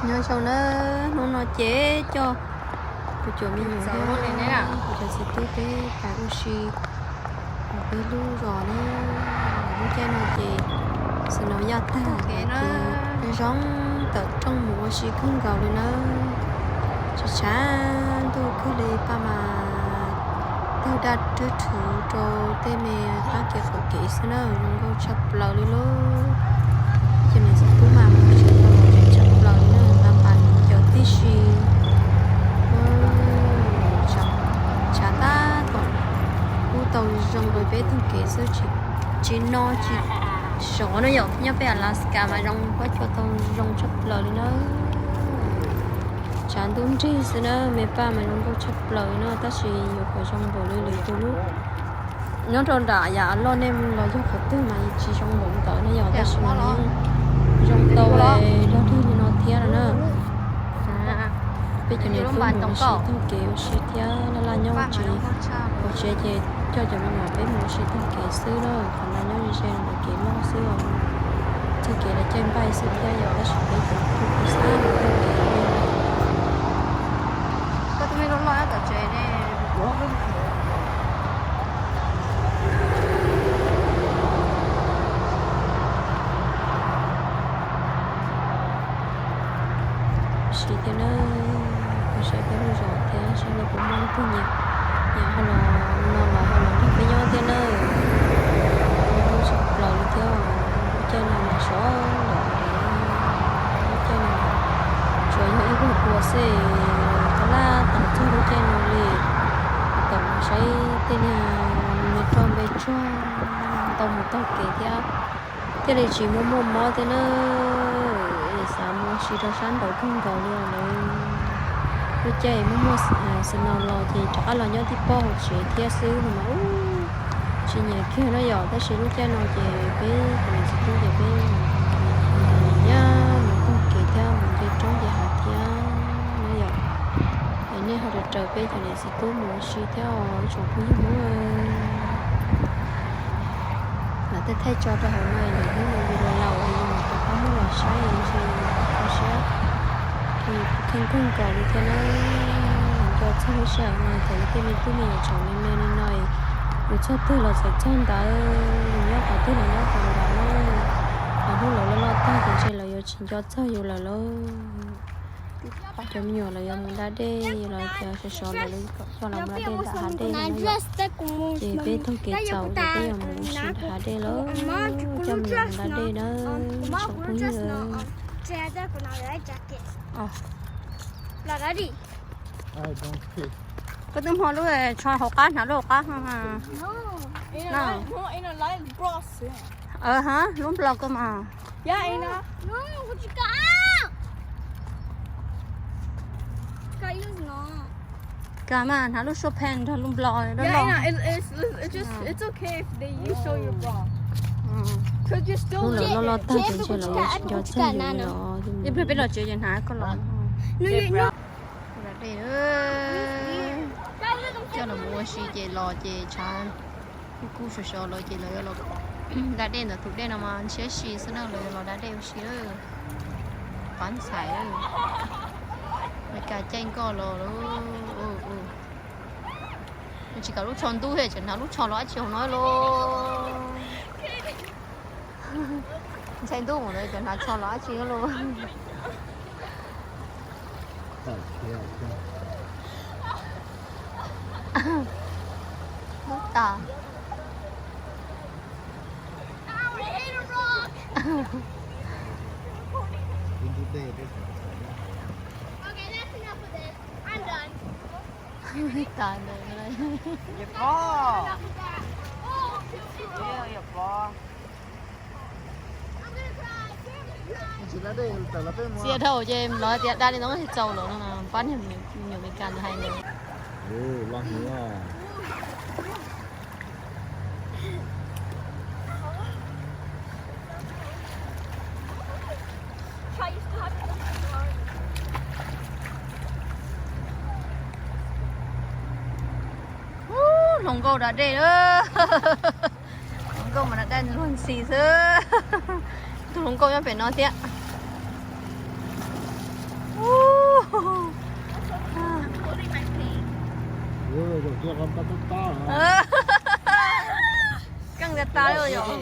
Nyob zoo na, hnub no ces coj kuv cov me nyuam thiab kuv cov txiv tub peb pais ua si hauv peb lub zos na. Lub caij no ces snow yaj tag, zoo tawm rooj mus ua si kawg nkaus li na. Tshav tshav ntuj kawg li, paj mas tawg daj rwb rhuv rau tej me qab kev qaum kev xwb na, zoo nkauj tshaj plaws li lauj. Cov niam txiv tub mas mus tsis tau tshaj plaws li na, nqa pas caum tib si. Tshav tab tom kub tau zoo rau peb taug kev xwb, tsis no tsis sov na yom. Nyob peb Alaska mas zoo pob tsuas tau zoo tshaj plaws li na. Tshav ntuj nrig xwb na, me paj mas zoo nkauj tshaj plaws li na, tab sis yuav kom zoo npaum li lwm tus lub nyob rau nram yam loj nej los yog qhov twg mas tsis zoo npaum ntawd na yom, tab sis mas nws yeej zoo tau dog dig li no thiab no na. Peb cov niam tub mus ua si taug kev ua si thiab laj laj nyob tsev, hauv tsev ces coj cov me nyuam peb mus ua si taug kev xwb na. Qhov no nyob ze ze ntawm kev loj xwb os, txoj kev lawv caij npaij xwb thiab yom, tab sis peb cov tub peb xav mus taug kev. Koj tus me loj loj tom tsev ne. Siv thiab na, kuv saib peb lub zos thiab saib los puas muaj leej twg nyiam, nyiam ho los no los ho los nrog peb nyob thiab na. Zoo nkauj tshaj plaws li thiab. Lub caij no mas sov lawm, lub caij no tsuas yog ib vuag dua xwb, laj laj tau txog lub caij no li. Tau mus saib tej niag me roj npe tsuag ntau mus taug kev thiab, thiaj li tsis muaj muaj mob thiab na. Xav mus ua si rau sab nraud kawg nkaus li os lawm. Lub caij muaj muaj snow los ces rov qab los nyob tib pob hauv tsev thiab xwb no mas tsis nyiam kiag na yom, tab sis lub caij no ces peb cov niam txiv tub ces peb nyiam mus taug kev thiab mus nce roob nce hav thiab na yom. Es nej ho raws raws peb cov niam txiv tub mus ua si thiab os ib tsoom phooj ywg Hmoob. Lam tej thaij tso rau hauv no, lwm hnub no yus los laus yus mus rov qab muab los saib ntshe kho siab, yus kheej kawg nkaus li thiab na. Nco txog lub sij hawm no thaum yus tej me tub me nyuam tseem me me li no, yus txog twg los txawm txog ntawd, yus nyob qhov twg los nyob qhov ntawd na. Thaum hnub lawv loj loj tag ces ntshe lawv yuav tsis nco txog yus lawm lauj. Cov me nyuam lawv yuav mus da dej los tias sov sov lawv kom coj los mus da dej nram hav dej no yom. Ces peb taug kev txaus ces peb yuav mus ua si nram hav dej lawm, coj me nyuam mus da dej na tsoom phooj ywg. Koj twb hmo lub tsho hauv qab hnav lub hauv qab. Lub nplos koj mas. Ka mas hnav lub suab pheej nrog lub nplos loj loj. Hnub lawv loj loj tag ces ntshe lawv yuav tsis nco txog yus li os. Ib pliag peb los tsev ces hnav koj los. Da dej, coj los mus ua si ces los ces tshav kub kub sov sov los ces lawv yuav los da dej ntawm tus dej no mas ntshiab si xwb na, lawv yuav los da dej ua si lawm. Qab ntxhais, Meskas caij nkoj los lawm. Tsis kam lub tsho ntub thiab, tseem hnav lub tsho los dab tsi hauv no lauj. Ntshai ntuj mus ntawd cov hnav tsho los dab tsi lauj. Ntub tas. Tas ntawd. Txias dhau ces lawv tias da li no tsis txaus lawm no, pab niag me nyuam Meskas ntawd hais ntawd. Ub, hluas nkauj da dej, hluas nkauj mas da dej luag ntxhi xwb. Tus hluas nkauj nyob pem no thiab. Keej tas tas li yom.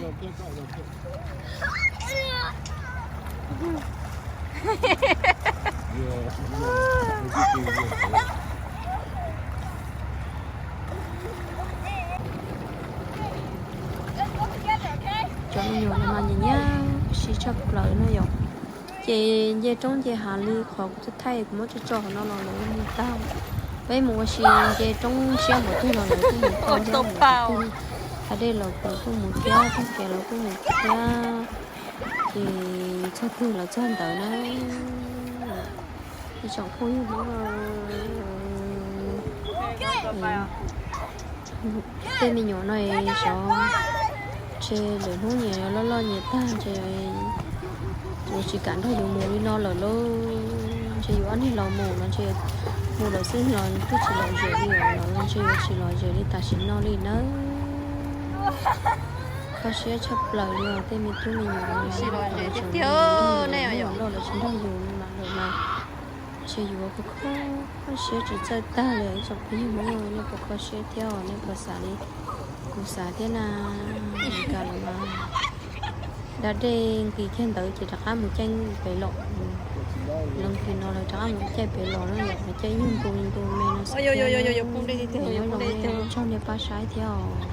Cov me nyuam no mas nyiam nyiam si tshaj plaws no yom. Ces nce roob nce hav li qhov kuv thaij kuv muab tso tso hauv no los lawv mus tag. Peb mus ua si nce roob siab npaum twg los lawv kuj mus tau thiab. Tag dej los kuj mus thiab, tag kev los kuj mus thiab. Ces txog twg los txog ntawd na. Ib tsoom phooj ywg Hmoob, tej me nyuam no xyov ntshe lwm hnub nyias loj loj nyias tag ntshe yuav tsis kam nrog yus mus li no lawm lauj. Ntshe yus ob niag los mus no ntshe mus lawm xwb los twb tsis lom zem li os, ntshe yuav tsis lom zem li tam sim no li nawb. Kho siab tshaj plaws li os tej me tub me nyuam. Loj lawv tsis nrog yus li mas lawm mas ntshe yuav kho siab tsis txawj tag li. Ib tsoom phooj ywg Hmoob, nej puas kho siab thiab os, nej puas xav li kuv xav thiab na? Li cas los mas da dej nqis kiag ntawd ces rov qab mus caij pem los. Los nqis no lawv rov qab mus caij pem los no, yog caij ib nyuag ntu ntu me no xwb. Nyob zoo, tsaug nej pab saib thiab os.